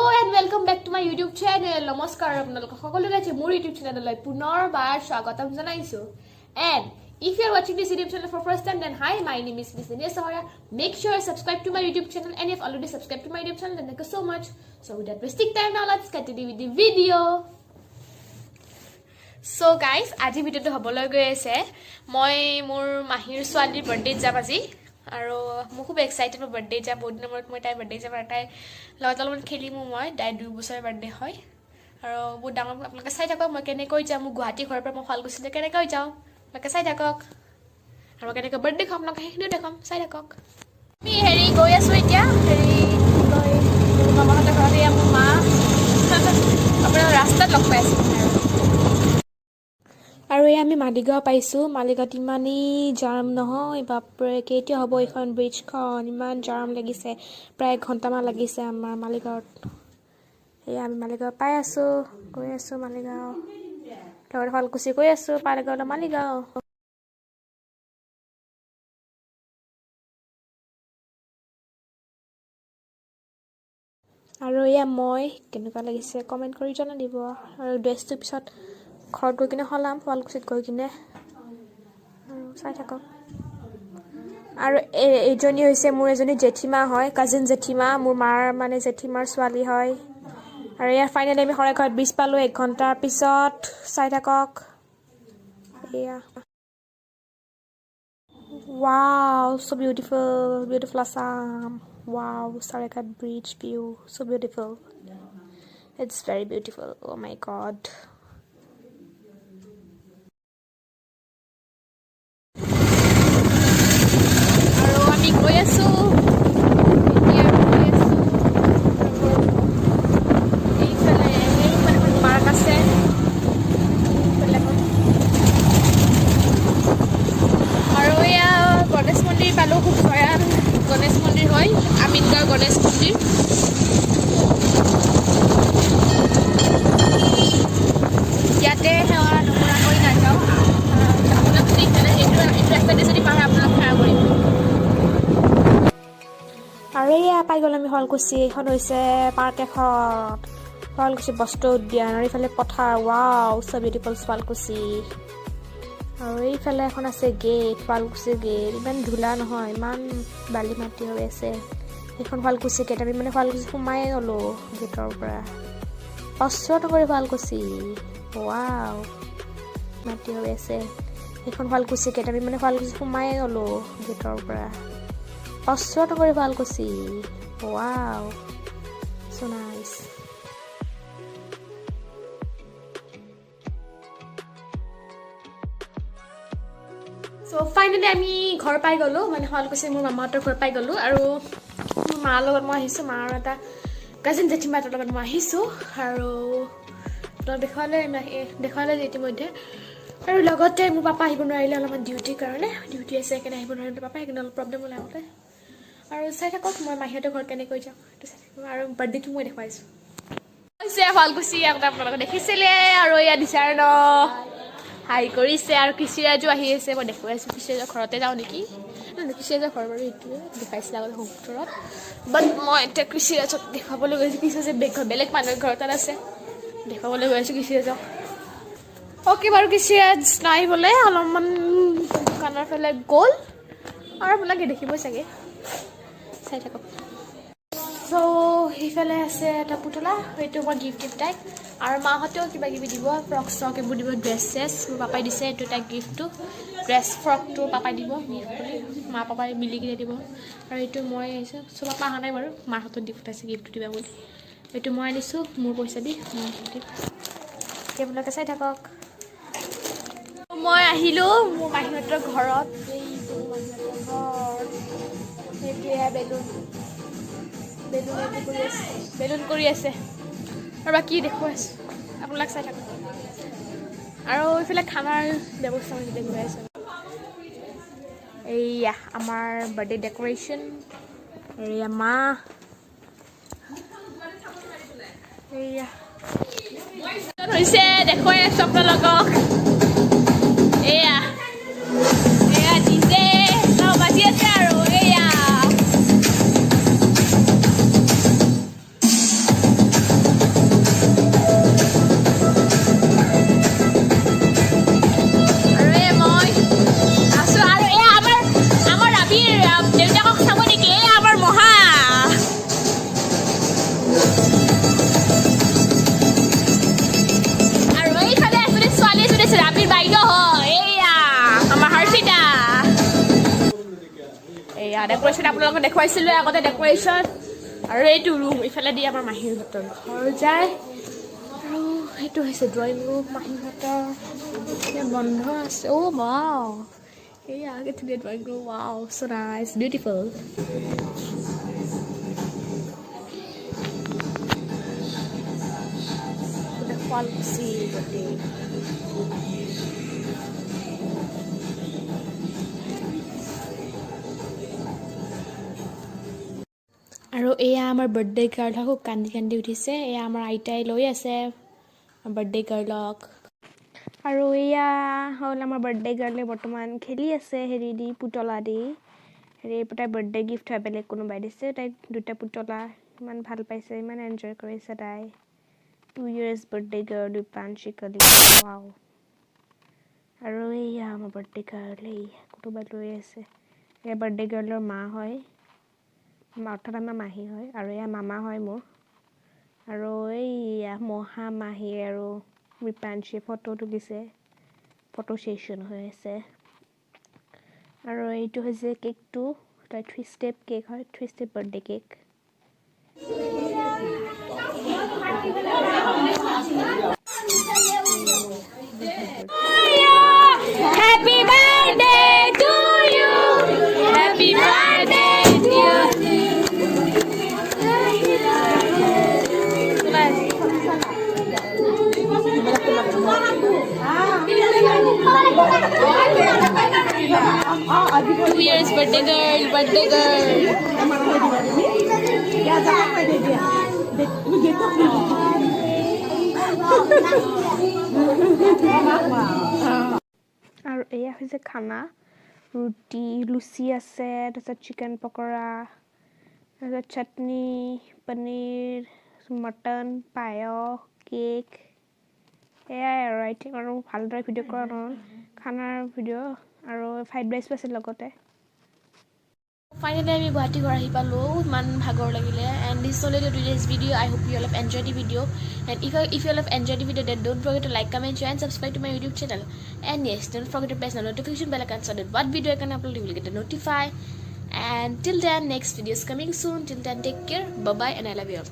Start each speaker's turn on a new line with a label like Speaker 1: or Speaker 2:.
Speaker 1: And welcome back to my YouTube channel. নমস্কাৰ আপোনালোকক সকলোকে আজি মোৰ ইউটিউব চেনেললৈ পুনৰবাৰ স্বাগতম জনাইছোঁ। And if you are watching this YouTube channel for first time, then hi, my name is Miss Dania Sahara. Make sure subscribe to my YouTube channel, and if already subscribe to my YouTube channel, then thank you so much. So without wasting time, now let's continue with the video. So guys, আজি ভিডিঅ'টো হ'বলৈ গৈ আছে, মই মোৰ মাহীৰ ছোৱালীৰ বাৰ্থডেত যাম আজি আৰু মোৰ খুব এক্সাইটেড। মই বাৰ্থডে যাম, বহুত দিনৰ মূৰত মই তাইৰ বাৰ্থডে যাম আৰু তাইৰ লগত অলপমান খেলিমো মই। তাইৰ 2 বছৰ বাৰ্থডে হয় আৰু বহুত ডাঙৰ। আপোনালোকে চাই থাকক মই কেনেকৈ যাম। মোৰ গুৱাহাটী ঘৰৰ পৰা মই শুৱালকুছিলৈ কেনেকৈ যাওঁ, আপোনালোকে চাই থাকক আৰু মই কেনেকৈ বাৰ্থডে খাম, আপোনালোকে সেইখিনিও দেখাম, চাই থাকক। আমি হেৰি গৈ আছোঁ এতিয়া, হেৰি কি কয়, মোৰ মামাহঁতৰ ঘৰত। এয়া মোৰ মা, আপোনাৰ ৰাস্তাত লগ পাই আছোঁ। আৰু এই আমি মালিগাঁও পাইছোঁ। মালিগাঁৱত ইমানেই জাম নহয়, বাপৰে! কেতিয়া হ'ব এইখন ব্ৰিজখন? ইমান জাম লাগিছে, প্ৰায় 1 ঘণ্টামান লাগিছে আমাৰ মালিগাঁৱত। এয়া আমি মালিগাঁও পাই আছোঁ, গৈ আছোঁ মালিগাঁও, লগত শুৱালকুছি গৈ আছোঁ, পালেগাঁও, মালিগাঁও। আৰু এয়া মই, কেনেকুৱা লাগিছে কমেণ্ট কৰি জনাই দিব। আৰু ড্ৰেছটো পিছত ঘৰত গৈ কিনে সলাম, শুৱালকুছিত গৈ কিনে। আৰু চাই থাকক। আৰু এইজনী হৈছে মোৰ এজনী জেঠীমা হয়, কাজিন জেঠীমা, মোৰ মাৰ মানে জেঠীমাৰ ছোৱালী হয়। আৰু ইয়াৰ ফাইনেলি আমি শৰাইঘাট ব্ৰিজ পালোঁ 1 ঘণ্টাৰ পিছত। চাই থাকক এয়া। Wow, so beautiful, beautiful Assam. Wow, Saraighat Bridge view, so beautiful. It's very beautiful. Oh my God. আৰু আমি গৈ আছো এতিয়া, গৈ আছো। এইফালে সেইফালে এখন পাৰ্ক আছে, এইফালে এখন। আৰু এয়া গণেশ মন্দিৰ পালোঁ। খুব জয়াল গণেশ মন্দিৰ হয়, আমিনগাঁও গণেশ মন্দিৰ। ইয়াতে সেৱা নকৰাকৈ নাযাওঁ। আপোনাক যদি সেইটো এইটো ৰাস্তাতে যদি পাৰে, আপোনাক সেৱা কৰিম। আৰু এয়া পাই গ'লো আমি শুৱালকুছি। এইখন হৈছে পাৰ্ক এখন, শুৱালকুছি বস্ত্ৰ উদ্যান। আৰু এইফালে পথাৰ। ৱাও, চ' বিউটিফুল শুৱালকুছি। আৰু এইফালে এখন আছে গেট, শুৱালকুছি গেট। ইমান ধূলা নহয়, ইমান বালি মাটি হৈ আছে। সেইখন শুৱালকুছি গেট। আমি মানে শুৱালকুছি সোমাই গ'লো গেটৰ পৰা। বস্ত্ৰনগৰী শুৱালকুছি। ৱাও, মাটি হৈ আছে। সেইখন শুৱালকুছি গেট। আমি মানে শুৱালকুছি সোমাই গ'লো গেটৰ পৰা। বস্ত্ৰনগৰী শুৱালকুছি। ৱাও, চ' নাইচ। চ' ফাইনেলি আমি ঘৰ পাই গ'লোঁ, মানে শুৱালকুছি মোৰ মামাহঁতৰ ঘৰ পাই গ'লোঁ। আৰু মোৰ মাৰ লগত মই আহিছোঁ, মাৰ এটা কাজিন জেঠীমাহঁতৰ লগত মই আহিছোঁ। আৰু আপোনাক দেখুৱালে, দেখুৱালে যে ইতিমধ্যে। আৰু লগতে মোৰ পাপা আহিব নোৱাৰিলে অলপমান ডিউটিৰ কাৰণে, ডিউটি আছে সেইকাৰণে আহিব নোৱাৰিলে পাপা, সেইকাৰণে অলপ প্ৰব্লেম হ'ল আহোঁতে। আৰু চাই থাকক মই মাহীহঁতৰ ঘৰত কেনেকৈ যাওঁ, সেইটো চাই থাকক। আৰু বাৰ্থডেটো মই দেখুৱাইছোঁ। হৈছে শুৱালকুছি, আগতে আপোনালোকে দেখিছিলে। আৰু এয়া দিছে আৰু ন হাই কৰিছে। আৰু কৃষিৰাজো আহি আছে, মই দেখুৱাই আছোঁ। কৃষিৰাজৰ ঘৰতে যাওঁ নেকি? কৃষিৰাজৰ ঘৰ বাৰু এইটোৱে, দেখাইছিলে আগতে হোম টুৰত, বাট মই এতিয়া কৃষিৰাজক দেখুৱাবলৈ গৈছোঁ। কৃষিৰাজে বেলেগ মানুহৰ ঘৰ তাত আছে, দেখুৱাবলৈ গৈ আছোঁ কৃষিৰাজক। অ'কে বাৰু, কৃষিৰাজ নাই বোলে, অলপমান দোকানৰ ফালে গ'ল। আৰু আপোনালোকে দেখিবই চাগে, চাই থাকক। চ' সেইফালে আছে এটা পুতলা, সেইটো মই গিফ্ট দিম তাইক। আৰু মাহঁতেও কিবা কিবি দিব, ফ্ৰক চ্ৰক এইবোৰ দিব, ড্ৰেছ চেছ। মোৰ পাপাই দিছে এইটো তাইক গিফ্টটো, ড্ৰেছ ফ্ৰকটো পাপাই দিব গিফ্ট বুলি, মা পাপাই মিলি কিনে দিব। আৰু এইটো মই আহিছোঁ। চ' পাপা অহা নাই বাৰু, মাৰ হাতত দি পঠাইছে গিফ্টটো দিবা বুলি। এইটো মই আনিছোঁ মোৰ পইচা দি, মই দিম। এতিয়া আপোনালোকে চাই থাকক। মই আহিলোঁ মোৰ মাহীহঁতৰ ঘৰত। এইটো মোৰ মাহীহঁতৰ ঘৰ। সেইটোৱে বেলুন, বেলুন এইটো কৰি আছে, বেলুন কৰি আছে। আৰু বাকী দেখুৱাই আছোঁ, আপোনালোক চাই থাকক। আৰু এইফালে খানাৰ ব্যৱস্থা হৈছে, দেখুৱাই আছোঁ। এইয়া আমাৰ বাৰ্থডে ডেক'ৰেশ্যন। এইয়া মা, এইয়া হৈছে, দেখুৱাই আছোঁ আপোনালোকক। এয়া এয়া ডিজে বাজি আছে। আৰু এয়া এয়া ডেক'ৰেশ্যন আপোনালোকক দেখুৱাইছিলোঁ আগতে ডেক'ৰেশ্যন। আৰু এইটো ৰুম, ইফালে দি আমাৰ মাহীহঁতৰ ঘৰ যায়। আৰু সেইটো হৈছে ড্ৰয়িং ৰুম মাহীহঁতৰ। এতিয়া বন্ধ আছে। অ' ৱাও, এইয়া কি ধুনীয়া drawing room. Wow, so nice, beautiful. Sualkuchi গোটেই। আৰু এয়া আমাৰ বাৰ্থডে গাৰ্ল, খুব কান্দি কান্দি উঠিছে। এয়া আমাৰ আইতাই লৈ আছে বাৰ্থডে গাৰ্লক।
Speaker 2: আৰু এয়া হ'ল আমাৰ বাৰ্থডে গাৰ্লে, বৰ্তমান খেলি আছে হেৰি দি, পুতলা দি। হেৰি, তাইৰ বাৰ্থডে গিফ্ট হয়, বেলেগ কোনোবাই দিছে তাইক দুটা পুতলা। ইমান ভাল পাইছে, ইমান এনজয় কৰিছে তাই। 2 years birthday girl Rupanshi Kalita, wow. আৰু এইয়া আমাৰ বাৰ্থডে গাৰ্ল, এইয়া কোনোবাই লৈ আছে। এয়া বাৰ্থডে গাৰ্লৰ মা হয়, অৰ্থাৎ আমাৰ মাহী হয়। আৰু এয়া মামা হয় মোৰ। আৰু এইয়া মহা মাহী আৰু ৰিপাঞ্চীয়ে ফটো তুলিছে, ফটো ছেশ্যন হৈ আছে। আৰু এইটো হৈছে কেকটো, তাৰ থ্ৰী ষ্টেপ কেক হয়, three step birthday cake.
Speaker 1: Happy birthday to you. Happy birthday dear. 2 years birthday girl, birthday girl.
Speaker 2: আৰু এয়া হৈছে খানা। ৰুটি, লুচি আছে, তাৰপিছত চিকেন পকৰা, তাৰপিছত চাটনি, পনীৰ, মটন, পায়স, কেক, এয়াই আৰু। আই থিংক আৰু ভালদৰে ভিডিঅ' কৰা নহ'ল খানাৰ ভিডিঅ'। আৰু ফ্ৰাইড ৰাইচো আছিল লগতে।
Speaker 1: ফাইনেলি আমি গুৱাহাটী ঘৰ আহি পালোঁ। ইমান ভাগৰ লাগিলে। And this all today's video. I hope you all enjoy the video, and if you all enjoy the video, then don't forget to like, comment, share and subscribe to my YouTube channel. And yes, don't forget to press the notification bell icon so that what video I can upload, you will get the notify. And till then, next video is coming soon. Till then, take care, bye bye, and I love you all.